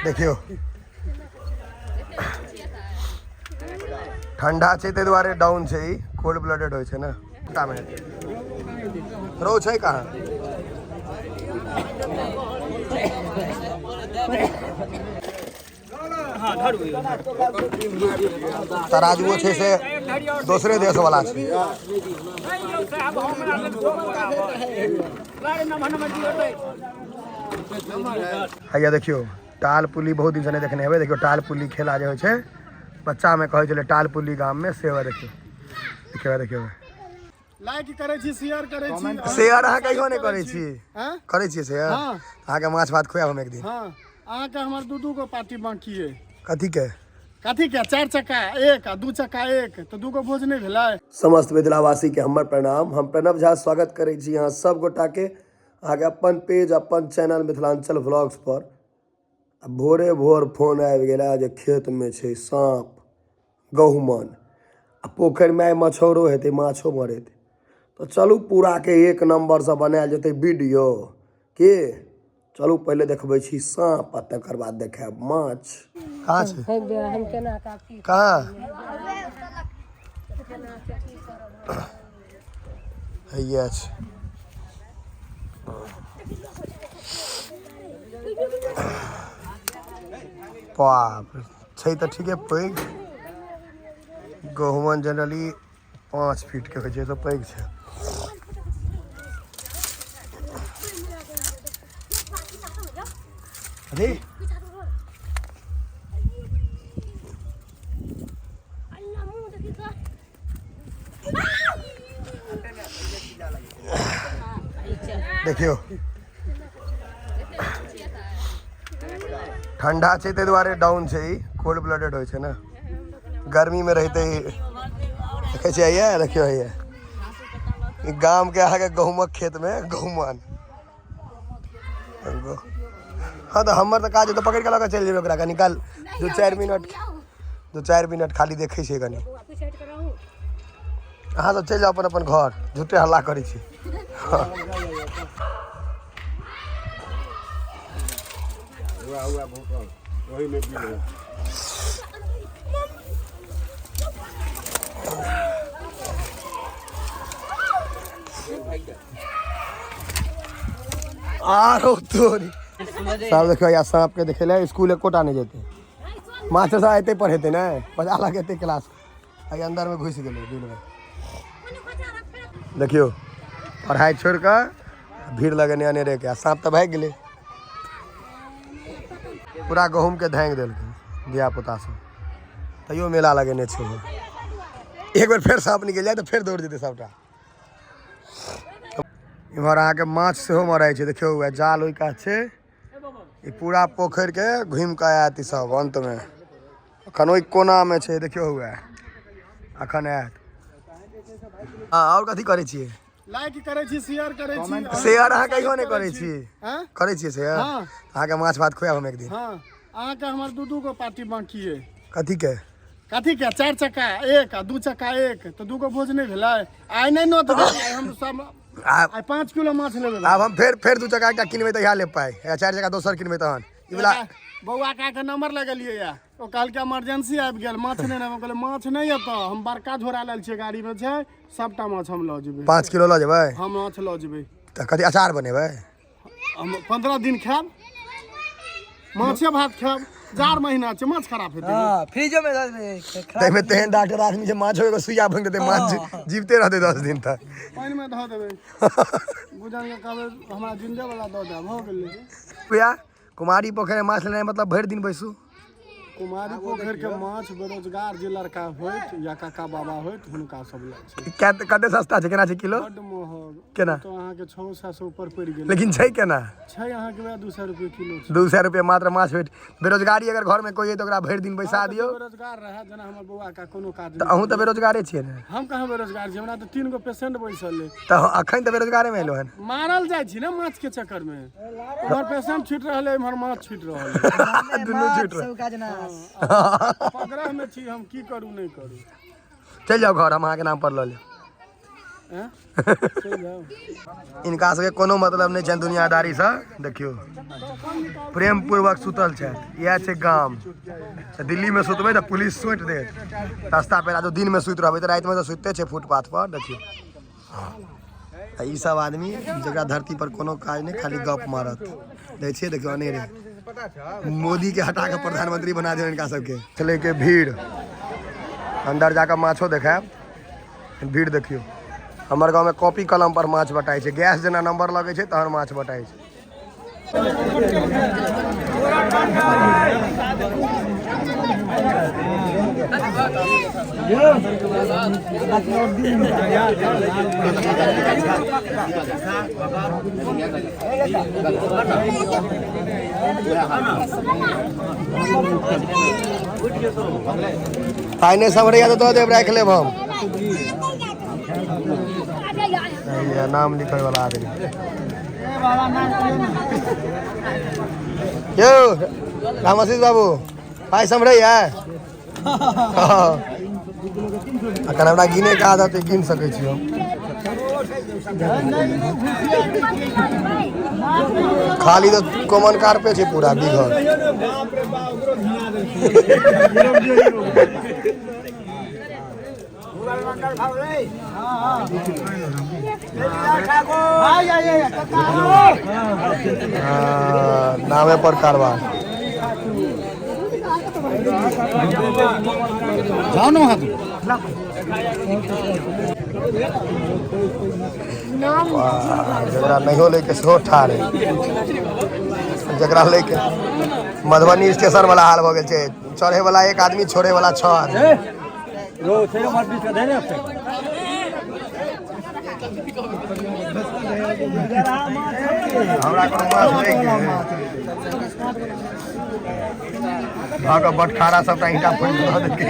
देखियौ, ठंडा छै ताहि दुआरे डाउन छै। ई कोल्ड ब्लडेड होइ छै ने। मे रौ छै कहाँ? तराजुओ छै से दोसरे देश वाला छै। हैया देखियौ, टाल पुली बहुत दिनसँ नहि देखने हेबै। देखियौ, टाल पुली खेला जे होइ छै, बच्चामे कहै छलै टाल पुली गाममे, से देखियौ, देखियौ, देखियौ। लाइक करै छी, शेयर करै छी। शेयर अहाँ कहियो नहि करै छी। हैं? करै छियै शेयर? हाँ। अहाँके माछ भात खुआएब हम एक दिन। हाँ, अहाँके हमर दू दू गो पार्टी बाकी अइ। कथी के? कथी के? चारि चक्का एक आ दू चक्का एक, तऽ दू गो भोज नहि भेलै? समस्त मिथिलावासी के हमर प्रणाम। हम प्रणव झा स्वागत करै छी अहाँ सब गोटा के अहाँके अपन पेज, अपन चैनल मिथिलांचल व्लॉग्स पर। आ भोरे भोर फोन आबि गेला जे खेतमे छै साँप, गहुमन, आ पोखरिमे आइ मछौरो हेतै, माछो मरेतै। तऽ चलू, पूराके एक नम्बरसँ बनायल जेतै वीडियो के। चलू, पहिले देखबै छी साँप आ तकर बाद देखायब माछ। कहाँ छै? कहाँ हैया छै? बाप रे, छै तऽ ठीके पैघ। गहुमन जनरली 5 फीटके होइ छै, तऽ पैघ छै। अरे, देखियौ, ठंडा छै ताहि दुआरे डाउन छै। ई कोल्ड ब्लडेड होइ छै ने। गर्मीमे रहितै। देखै छियै, हैया देखियौ, हैया ई गामके अहाँके गहूमक खेतमे गहुमन। हँ, तऽ हमर तऽ काज तऽ पकड़ि कऽ लऽ कऽ चलि जेबै ओकरा कनि काल, 2-4 मिनट, 2-4 मिनट खाली देखै छियै कनि। अहाँ सब चलि जाउ अपन अपन घर, झूठे हल्ला करै छी। आरो तोरी सब देखियौ, या साँप के देखे ले स्कूल एकोटा नहि जेतै। मास्टर साहब एते पढ़ेतै ने, बजा लगेतै क्लास। एहि अंदर में घुसि गेलै बिल में। देखियौ, पढ़ाइ छोड़ि कऽ भीड़ लगेने अनेरे के, आ साँप तऽ भागि गेलै। पूरा गहूम के धांगि देलकै धिया पुता सब, तैयो मेला लगेने छै। एक बेर फेर साँप निकलि जाय तऽ फेर दौड़ जेतै सबटा। इम्हर अहाँके माछ सेहो मराइ छै। देखियौ, उएह जाल ओहि कात छै। ई पूरा पोखरि के घुमि कऽ आयत ई सब अंतमे। अखन ओहि कोनामे छै, देखियौ, हुए अखन आयत। हँ, आओर कथी करै छियै? लाइक करै छी, शेयर करै छी। शेयर अहाँ कहियो नहि करै छी। हैं? करै छियै शेयर? हाँ। अहाँके माछ भात खुआएब हम एक दिन। हाँ, अहाँके हमर दू दू गो पार्टी बाकी अइ। कथी के? कथी के? चारि चक्का एक आ दू चक्का एक, तऽ दू गो भोज नहि भेलै? आइ नहि नोत देबै, आइ हम सब आब आइ 5 किलो माछ लेबै। आब हम फेर फेर दू चक्का एकटा किनबै तऽ इएह लेब पाइ, या चारि चक्का दोसर किनबै तहन ई वला। बौआ का के नंबर लगेलियै या, ओ कहलकै इमरजेंसी आबि गेल, माछ नहि लेबै। कहलियै माछ नहि एतऽ, हम बड़का झोरा लेल छियै, गाड़ीमे छै सबटा माछ, हम लऽ जेबै। 5 किलो लऽ जेबै? हम माछ लऽ जेबै। तऽ कथी अचार बनेबै? हम 15 दिन खायब, माछे भात खायब। जाड़ महीना छै, माछ खराब हेतै? हाँ, फ्रिजो में दऽ देबै, खराब। ताहिमे तेहन डॉक्टर आदमी छै, माछो एगो सुइया भंग देतै, माछ जीवते रहतै 10 दिन तक। पानिमे धऽ देबै, बुझल के कहबै हमरा जिंदे वाला दऽ दे, भऽ गेलै। भैया, कुमारी पोखरि माछ लेनाइ मतलब भरि दिन बैसू। कुमारी पोखरि के माछ बेरोजगार जे लड़का होइत या काका बाबा होइत, हुनका सब लए छै। कते सस्ता छै? केना छै किलो? बड्ड महग। केना? तऽ अहाँके 600 से ऊपर पड़ि गेल। लेकिन छै केना? छै अहाँके वएह 200 रुपए किलो छै। 200 रुपए मात्र माछ भेट। बेरोजगारी अगर घर में कोई है तऽ ओकरा भरि दिन बैसा दियौ। बेरोजगार रहए, जेना हमर बौआ का कोनो काज तऽ अहूँ तऽ बेरोजगारे छियै ने? हम कहाँ बेरोजगार छी? हमरा तऽ तीन गो पेशेंट बैसल अइ। तऽ अखन तऽ बेरोजगारे मे एलहुँ हन। मारल जाइ छी ने माछ के चक्कर में। उम्हर पेशेंट छूटि रहल है, इम्हर माछ छूटि रहल है। दुनू छूटि रहल। सब काज नाश। पग्रह में छी हम, की करू नहि करू। चलि जाउ घर, हम अहाँके नाम पर लऽ लेब। इनका सबके कोनो मतलब नहि छनि दुनियादारीसँ। देखियौ प्रेम पूर्वक सुतल छथि। इएह छै गाम। तऽ दिल्लीमे सुतबै तऽ पुलिस सोंटि देत रास्ता पेरा। जो दिनमे सुति रहबै तऽ रातिमे तऽ सुतिते छै फुटपाथ पर। देखियौ आ ई सब आदमी जकरा धरती पर कोनो काज नहि, खाली गप मारत दै छियै। देखियौ अनेरे मोदी के हटा के प्रधानमंत्री बना दियौ इनका सबके। छलै के भीड़ अंदर जाके माछो देखायब। भीड़ देखियौ। हमर गाँवमे कॉपी कलम पर माछ बटाइ छै। गैस जेना नंबर लगै छै तहन माछ बटाइ छै। पाइ नहि सम्हरैया तऽ दऽ देब, राखि लेब हम। नाम लिखै वाला आदमी यौ रामाशीष बाबू, पाइ सम्हरैया? हँ। अखन हमरा गिने के आदत है, गिन सकै छी हम। खाली तऽ कॉमन कार्पे छै पूरा बिघल। हाँ, नामे पर कारबार। जाओ ना वहाँ। वाह, जकरा नहियो लैके सेहो ठाढ़ है। जकरा लैके मधुबनी स्टेशन वाला हाल भऽ गेल छै। चढ़े वाला एक आदमी, छोड़े वाला 6 आदमी। हमरा कोनो माछ नहि भऽ कऽ बटखारा सबटा ईंटा फोड़ि कऽ दऽ देलकै।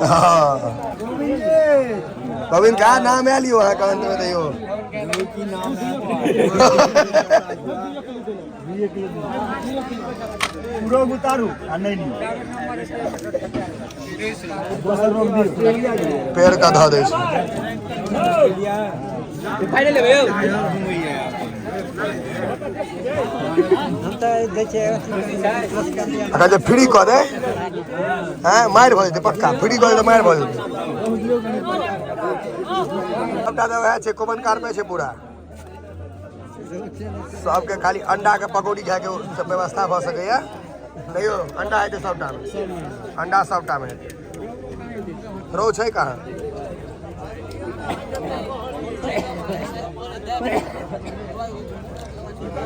हाँ। गोविंद का नाम आयल यौ अहाँके अंतमे तैयो? उतारू आ नहि लियौ। पेड़ का धऽ दै छै। अखन जे फ्री कऽ दे हैं मारि भऽ जेतै पक्का। फ्री कऽ दे तऽ मारि भऽ जेतै सबटा। तऽ वएह छै, कॉमन कार्पे छै पूरा सबके। खाली अंडा के पकौड़ी खायके सब व्यवस्था भऽ सकैया। नहीं यौ, अंडा हेतै सबटा मे, अंडा सबटा मे हेतै। रोहु छै कहाँ?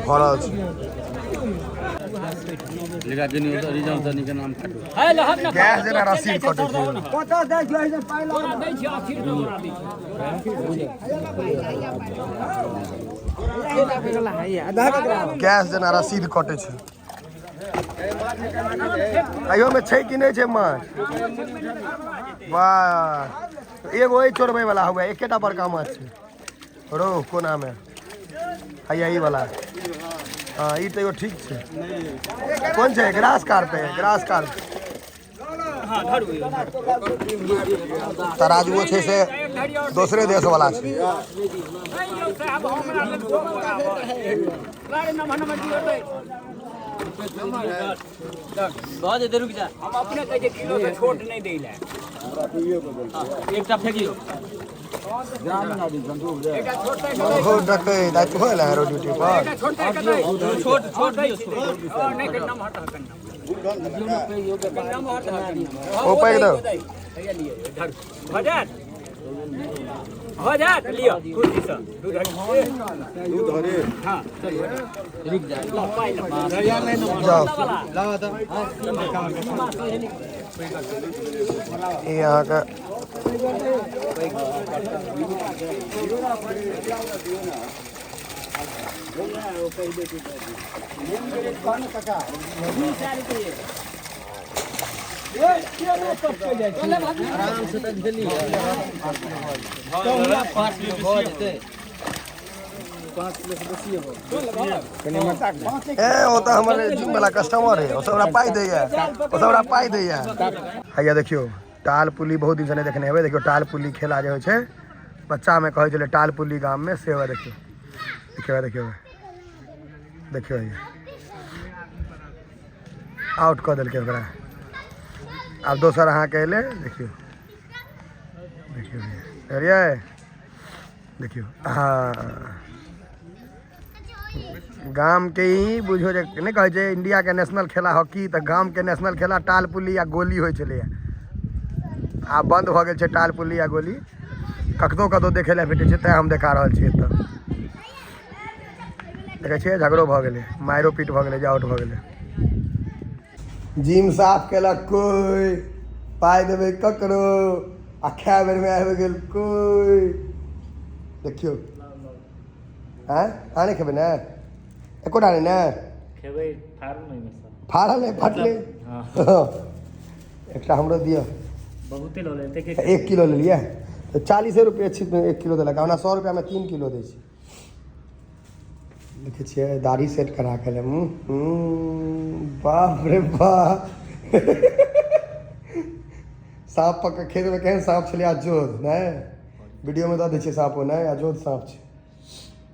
भरल छै। गैस जेना रसीद कटै छै। गैस जेना रसीद कटै छै। अहियोमे छै कि नहि छै माछ? वाह, एगो एहि चोरबै वाला हुआ। एकेटा बड़का माछ छै रोहु कोनामे। हैया ई वाला। हँ, ई तैयो ठीक छै। कोन छै? ग्रास कार्प है, ग्रास कार्प। तराजुओ छै से दोसरे देश वाला छै। भऽ जेतै, रुकि जा। हम अपने कहै छियै किलो से छोट नहि दै लए। एकटा फेकियो। ओहो डकैत आइ तू एला रो ड्यूटी पर। छोट छोट दियौ। नहि, नमहर ओ पैघ दौ। भऽ जायत, भऽ जायत। लिअ कुर्सीसँ दूध। हँ, रुकि जा। जाओ। ई अहाँके ए ओ तऽ हमर जिम वाला कस्टमर है, ओ सब हमरा पाइ दैया, ओ सब हमरा पाइ दैया। हैया देखियौ टाल पुली बहुत दिनसँ नहि देखने हेबै। देखियौ टाल पुली खेला जे होइ छै, बच्चामे कहै छलै टाल पुली गाममे, से हुए। देखियौ देखियौ देखियौ देखियौ, हैया आउट कऽ देलकै ओकरा। आब दोसर अहाँके एलै। देखियौ देखियौ, देखलियै? देखियौ, हँ, गामके ही बुझियौ जे नहि कहै छै इंडियाके नेशनल खेला हॉकी, तऽ गामके नेशनल खेला टाल पुली आ गोली होइ छलैए। आब बन्द भऽ गेल छै टाल पुली आ गोली, कखनो कतहु देखै लए भेटै छै, तैँ हम देखा रहल छी। एतऽ देखै छियै झगड़ो भऽ गेलै, मारिओ पीट भऽ गेलै जे आउट भऽ गेलै। जिम साफ केलक कोइ, पाइ देबै ककरो, आ खाय बेरमे आबि गेल कोइ। देखियौ, आँय, अहाँ नहि खेबै ने? एकोटा नहि ने? खेबै, फाड़ू नहि ओहिमे। फाड़ल नहि, फटलै। एकटा हमरो दिअ। बहुते लऽ लेते के। 1 किलो लेलियै तऽ 40 रुपये छिप 1 किलो देलक। ओना 100 रुपैआमे 3 किलो दै छै। देखै छियै, दाढ़ी सेट करा के ले। बाप रे बाप, साँप पकड़ खेतमे केहन साँप छलै अजोध। नहि, वीडियोमे दऽ दै छियै साँपो। नहि, अजोध साँप छै।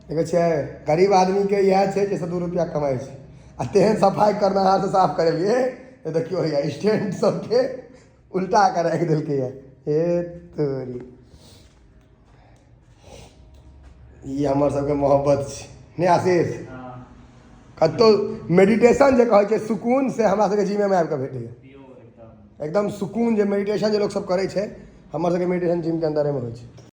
देखै छियै, गरीब आदमीके इएह छै जाहिसँ 2 रुपैआ कमाइ छै। आ तेहन सफाइ करनाहारसँ साफ करेलियै तऽ देखियौ हैया स्टैंड सबके उल्टा कऽ राखि देलकैया। हे तोरी, ई हमर सबके मोहब्बत छै नहि आशीष? कतहु मेडिटेशन जे कहै छै सुकून, से हमरा सबके जिमेमे आबि कऽ भेटैया। एकदम सुकून जे मेडिटेशन जे लोक सब करै छै, हमर सबके मेडिटेशन जिमके अन्दरेमे होइ छै।